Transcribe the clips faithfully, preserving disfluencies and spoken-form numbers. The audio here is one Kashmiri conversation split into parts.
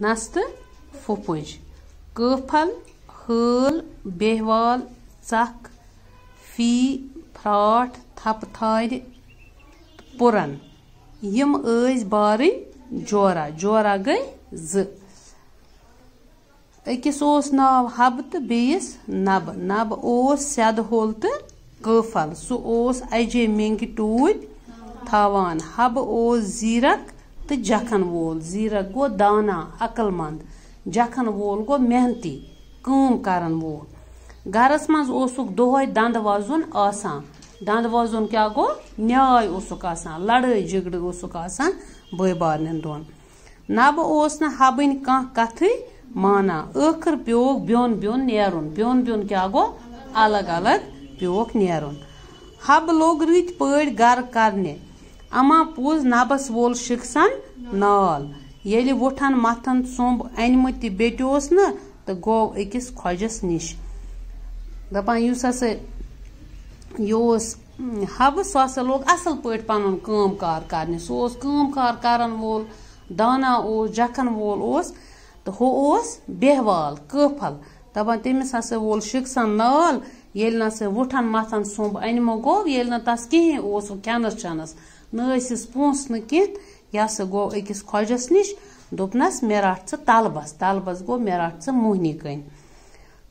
نستہٕ پھُپھٕج، کٲفل، ہٲل، بیہوال، ژکھ، فی، پھراٹھ، تھپہٕ تھارِ، پُرن۔ یِم ٲسۍ بارٕنۍ جورا، جورا گٔے زٕ۔ أکِس اوس ناو حبہٕ تہٕ بیٚیِس نبہٕ۔ نبہٕ اوس سیدٕ ہول تہٕ کٲفل۔ سُہ اوس اجے مینگہِ ٹوٗپۍ تھاوان۔ حبہٕ اوس زیرک تہٕ جکھن وول۔ زیرک گوٚو دانا، عقل مند۔ جکھن وول گوٚو محنتی، کٲم کرن وول۔ گرس منٛز اوسُکھ دۄہے دند وزُن آسان۔ دند وزُن کیٛاہ گوٚو؟ نیاے اوسُکھ آسان، لڑٲے جھگڑٕ اوسُکھ آسان بٲے بارنٮ۪ن دۄن۔ نبہٕ اوس نہٕ حبٕنۍ کانٛہہ کتھٕے مانان۔ ٲخٕر پیوٚوُکھ بیوٚن بیوٚن نیرُن۔ بیوٚن بیوٚن کیٛاہ گوٚو؟ الگ الگ پیوٚوُکھ نیرُن۔ حبہٕ لوٚگ رٕتۍ پٲٹھۍ گرٕ کرنہِ۔ اما پوٚز نبس وول شِکسن نال۔ ییٚلہِ وُٹھن متھن سوٚمب انمہٕ تہِ بیٹیوس نہٕ تہٕ گوٚو أکِس خۄجس نِش۔ دپان یُس ہسا یہِ اوس، حبہٕ، سُہ ہسا لوٚگ اصل پٲٹھۍ پنُن کٲم کار کرنہِ۔ سُہ اوس کٲم کار کرن وول، دانا اوس، جکھن وول اوس، تہٕ ہُہ اوس بیہوال، کٲفل۔ دپان تٔمِس ہسا وول شِکسن نال، ییٚلہِ نہ سُہ وُٹھن متھن سوٚمب انمہٕ گوٚو، ییٚلہِ نہٕ تس کِہیٖنۍ اوس کھٮ۪نس چٮ۪نس، نہ ٲسِس پونٛسہٕ نہٕ کینٛہہ، یہِ ہسا گوٚو أکِس خۄجس نِش، دوٚپنس، مےٚ رٹھ ژٕ طلبس۔ طلبس گوٚو، مےٚ رٹھ ژٕ موہنی کٔنۍ۔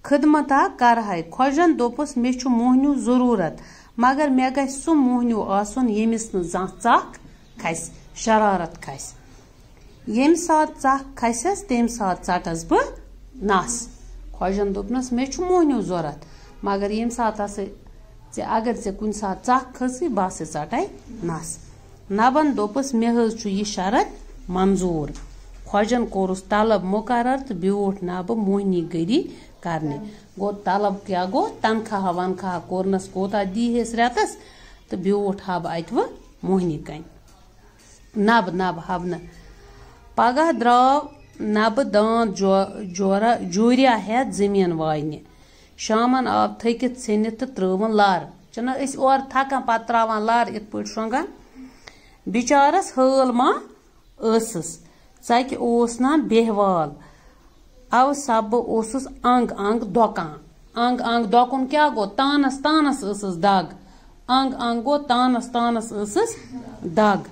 خدمتا کرہے۔ خۄجن دوٚپُس، مےٚ چھُ موہنیو ضروٗرت، مگر مےٚ گژھِ سُہ موہنیو آسُن، ییٚمِس نہٕ زانٛہہ ژکھ کھسہِ، شرارت کھسہِ۔ ییٚمہِ ساتہٕ ژکھ کھسٮ۪س، تَمہِ ساتہٕ ژٹس بہٕ نس۔ خۄجن دوٚپنس، مےٚ چھُ موہنیو ضروٗرت، مگر ییٚمہِ ساتہٕ ہسا ژےٚ، اگر ژےٚ کُنہِ ساتہٕ ژکھ کھٔژٕے، بہٕ ہسا ژٹے نس۔ نبن دوٚپُس، مےٚ حض چھُ یہِ شرط منظوٗر۔ خۄجن کوٚرُس طلب مُقرر تہٕ بیوٗٹھ نبہٕ موہنی گٔری کرنہِ۔ گوٚو طلب کیٛاہ گوٚو؟ تنخواہ ونخواہ کوٚرنس، کوٗتاہ دی ہیس رٮ۪تس، تہٕ بیوٗٹھ حبہٕ اتہِ وۄنۍ موہنی کنۍ۔ نبہٕ، نبہٕ، حبہٕ نہٕ۔ پگاہ درٛاو نبہٕ داند جو-، جورا-، جوٗریا ہٮ۪تھ زٔمیٖن واینہِ۔ شامن آو تھٔکِتھ ژھیٚنِتھ تہٕ ترٲوٕن لر۔ چھِنہ أسۍ اورٕ تھکان، پتہٕ تراوان لر یِتھ پٲٹھۍ شۄنٛگان۔ بِچارس ہٲل ما ٲسٕس، ژکہِ اوس نا بیہوال۔ او سببہٕ اوسُس انگ انگ دۄکان۔ انگ انگ دۄکُن کیٛاہ گوٚو؟ تانس تانس ٲسٕس دگ۔ انگ انگ گوٚو، تانس تانس ٲسٕس دگ۔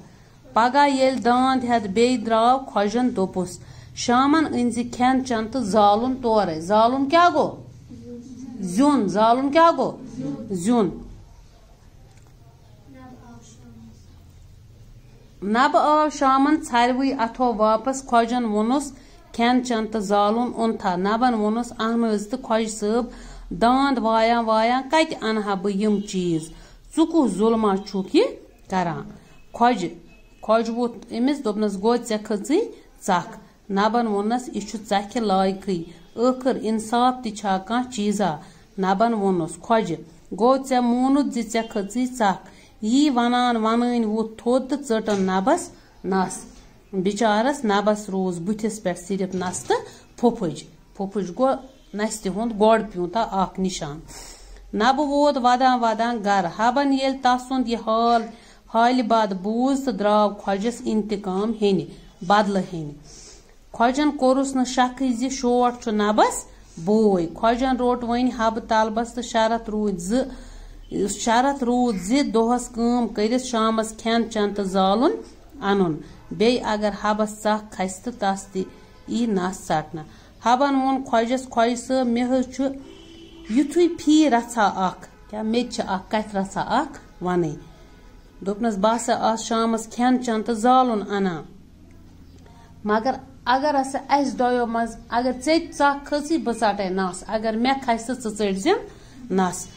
پگاہ ییٚلہِ داند ہٮ۪تھ بیٚیہِ درٛاو، خۄجن دوٚپُس، شامن أنۍ زِ کھٮ۪ن چٮ۪ن تہٕ زالُن تورے۔ زالُن کیٛاہ گوٚو؟ زیُن۔ زالُن کیٛاہ گوٚو؟ زیُن۔ نبہٕ آو شامن ژھرِوٕے اَتھو واپس۔ خۄجن ووٚنُس، کھٮ۪ن چٮ۪ن تہٕ زالُن اوٚنتھا؟ نبن ووٚنُس، اہن حظ، تہٕ خۄجہِ صٲب، داند وایان وایان کتہِ انہٕ ہا بہٕ یِم چیٖز؟ ژٕ کُس ظُلما چھُکھ یہِ کران؟ خۄجہِ، خۄجہِ ووٚتھ أمِس، دوٚپنس، گوٚو، ژےٚ کھٔژٕے ژکھ۔ نبن ووٚننس، یہِ چھُ ژکھِ لایقٕے، ٲخٕر انصاف تہِ چھا کانٛہہ چیٖزا؟ نبن ووٚنُس، خۄجہِ، گوٚو، ژےٚ مونُتھ زِ ژےٚ کھٔژٕے ژکھ۔ یی ونان ونٲنۍ ووٚتھ تھوٚد تہٕ ژٔٹٕن نبس نس۔ بِچارس نبس روٗز بٕتھِس پٮ۪ٹھ صرف نستہٕ پھُپھٕج۔ پھُپھٕج گوٚو نستہِ ہُنٛد گۄڈ پیوٗنٛتاہ اکھ نِشان۔ نبہٕ ووت ودان ودان گرٕ۔ حبن ییٚلہِ تسُنٛد یہِ حال، حالہِ بد بوٗز تہٕ درٛاو خۄجس انتقام ہیٚنہِ، بدلہٕ ہیٚنہِ۔ خۄجن کوٚرُس نہٕ شکھٕے زِ شوٹھ چھُ نبس بوے۔ خۄجن روٚٹ وۄنۍ حبہٕ طلبس تہٕ شرط روٗدۍ زٕ، شرط روٗد زِ دۄہس کٲم کٔرِتھ شامس کھٮ۪ن چٮ۪ن تہٕ زالُن انُن۔ بیٚیہِ اگر حبس ژکھ کھسہِ تہٕ تس تہِ یی نس ژٹنہٕ۔ حبن ووٚن خۄجس، خۄجہِ صٲب، مےٚ حض چھُ یُتھُے فی رژھا اکھ، کیٛاہ مےٚ تہِ چھِ اکھ کتھِ رژھا اکھ ونٕنۍ۔ دوٚپنس، بہٕ ہسا آس شامس کھٮ۪ن چٮ۪ن تہٕ زالُن انان۔ مگر اگر ہسا اسہِ دۄیو منٛز، اگر ژےٚ تہِ ژکھ کھٔژٕے، بہٕ ژٹے نس، اگر مےٚ کھسہِ تہٕ ژٕ ژٔٹۍ زٮ۪م نس۔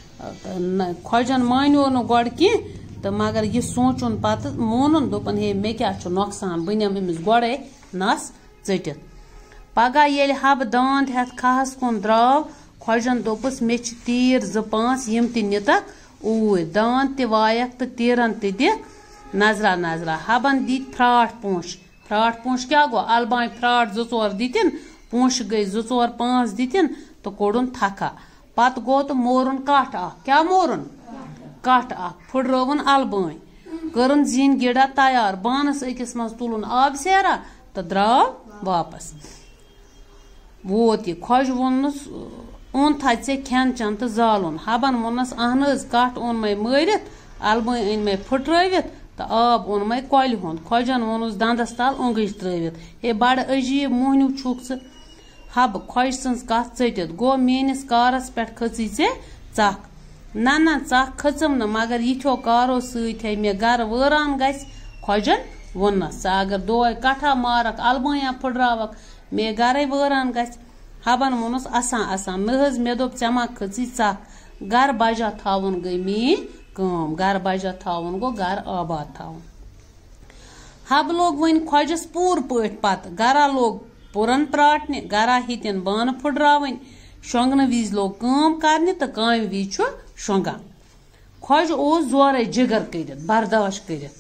نہ، خۄجن مانیو نہٕ گۄڈٕ کینٛہہ، تہٕ مگر یہِ سونٛچُن پتہٕ مونُن، دوٚپُن، ہے، مےٚ کیٛاہ چھُ نۄقصان، بہٕ نِمہٕ أمِس گۄڈے نس ژٔٹِتھ۔ پگاہ ییٚلہِ حبہٕ داند ہٮ۪تھ کھہس کُن درٛاو، خۄجن دوٚپُس، مےٚ چھِ تیٖر زٕ پانٛژھ، یِم تہِ نِتکھ اوٗرۍ۔ داند تہِ وایکھ تہٕ تیٖرن تہِ دِکھ نظرا نظرا۔ حبن دِتۍ پھراٹھ پونٛسہٕ۔ پھراٹھ پونٛسہٕ کیٛاہ گوٚو؟ البانہِ پھراٹھ زٕ ژور دِتِن، پونٛسہٕ گٔے زٕ ژور پانٛژھ دِتِن تہٕ کوٚڑُن تھکھا۔ پتہٕ گوٚو تہٕ مورُن کٹھ اکھ۔ کیٛاہ مورُن؟ کٹھ اکھ۔ پھُٹرٲوٕن البٲنۍ، کٔرٕن زِنۍ گِڈا تیار، بانس أکِس منٛز تُلُن آب سیرا تہٕ درٛاو واپس۔ ووت یہِ۔ خۄجہِ ووٚننَس، "اوٚن تھا ژےٚ کھٮ۪ن چٮ۪ن تہٕ زالُن؟" حبن ووٚننَس، "اہن حظ، کَٹھ اوٚن مَے مٲرِتھ، اَلبٲنۍ أنۍ مَے پھٕٹرٲوِتھ تہٕ آب اوٚن مَے کۄلہِ ہُنٛد۔" خۄجن ووٚنُس دَندَس تَل اوٚنٛگٕج ترٛٲوِتھ، "ہے، بَڑٕ عجیٖب موہنیوٗ چھُکھ ژٕ۔" حبہٕ خۄجہِ سٕنٛز کَتھ ژٔٹِتھ، "گوٚو میٛٲنِس کارَس پٮ۪ٹھ کھٔژٕے ژےٚ ژَکھ؟" "نہ، نہ، ژَکھ کھٔژٕم نہٕ، مگر یِتھیو کارو سۭتۍ ہے مےٚ گَرٕ وٲران گژھِ۔" خۄجن ووٚننَس، "ژٕ اگر دۄہَے کَٹھا مارَکھ، اَلبٲنۍ پھٕٹراوَکھ، مے گرے وٲران گژھِ۔" حبن ووٚنُس، "اسان، اسان، نہ حظ، مےٚ دوٚپ، ژےٚ ما کھٔژٕے ژکھ؟ گرٕ بجا تھاوُن گٔے میٲنۍ کٲم، گرٕ بجا تھاوُن گوٚو گرٕ آباد تھاوُن۔" حبہٕ لوٚگ وۄنۍ خۄجس پوٗرٕ پٲٹھۍ پتہٕ۔ گرا لوٚگ پُرن پراٹنہِ، گرا ہیٚتِن بانہٕ پھُٹراوٕنۍ۔ شۄنٛگنہٕ وِزِ لوٚگ کٲم کرنہِ تہٕ کامہِ وِزِ چھُ شۄنٛگان۔ خۄجہِ اوس زورے جِگر کٔرِتھ، برداش کٔرِتھ۔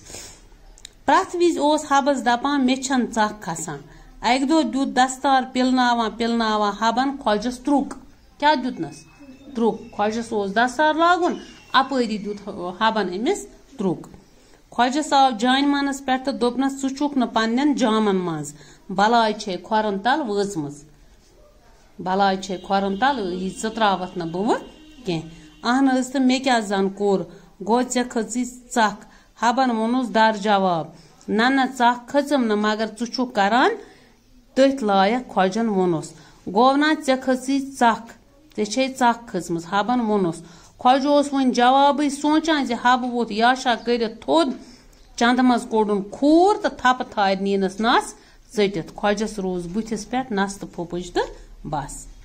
پرٛٮ۪تھ وِزِ اوس حبس دپان، "مےٚ چھَنہٕ ژکھ کھسان۔" اکہِ دۄہ دیُت دستار پِلناوان پِلناوان حبن خۄجس ترُک۔ کیٛاہ دیُتنس؟ ترُک۔ خۄجس اوس دستار لاگُن، اپٲری دیُت حبن أمِس ترُک۔ خۄجس آو جانہِ منس پٮ۪ٹھ تہٕ دوٚپنس، "ژٕ چھُکھ نہٕ پننٮ۪ن جامن منٛز، بلاے چھے کھۄرن تل وٲژمٕژ۔" بلاے چھے کھۄرن تل، یہِ ژٕتراوتھ نہٕ بہٕ وٕ کینٛہہ۔ اہن حظ، تہٕ مےٚ کیٛاہ زن کوٚر؟ گوٚو ژےٚ کھٔژٕے ژکھ؟ حبن ووٚنُس در جواب، "نہ، نہ، ژکھ کھٔژٕم نہٕ، مگر ژٕ چھُکھ کران تٔتھۍ لایق۔" خۄجن ووٚنُس، "گوٚو نا ژےٚ کھٔژٕے ژکھ؟ ژےٚ چھے ژکھ کھٔژمٕژ؟" حبن ووٚنُس۔ خۄجہِ اوس وۄنۍ جوابٕے سونچان زِ حبہٕ ووٚتھ یاشا کٔرِتھ تھوٚد، چندٕ منٛز کوٚڑُن کھوٗر تہٕ تھپہٕ تھارِ نیٖنس نس ژٔٹِتھ۔ خۄجس روٗز بُتھِس پٮ۪ٹھ نستہٕ پھوٚپٕج تہٕ بس۔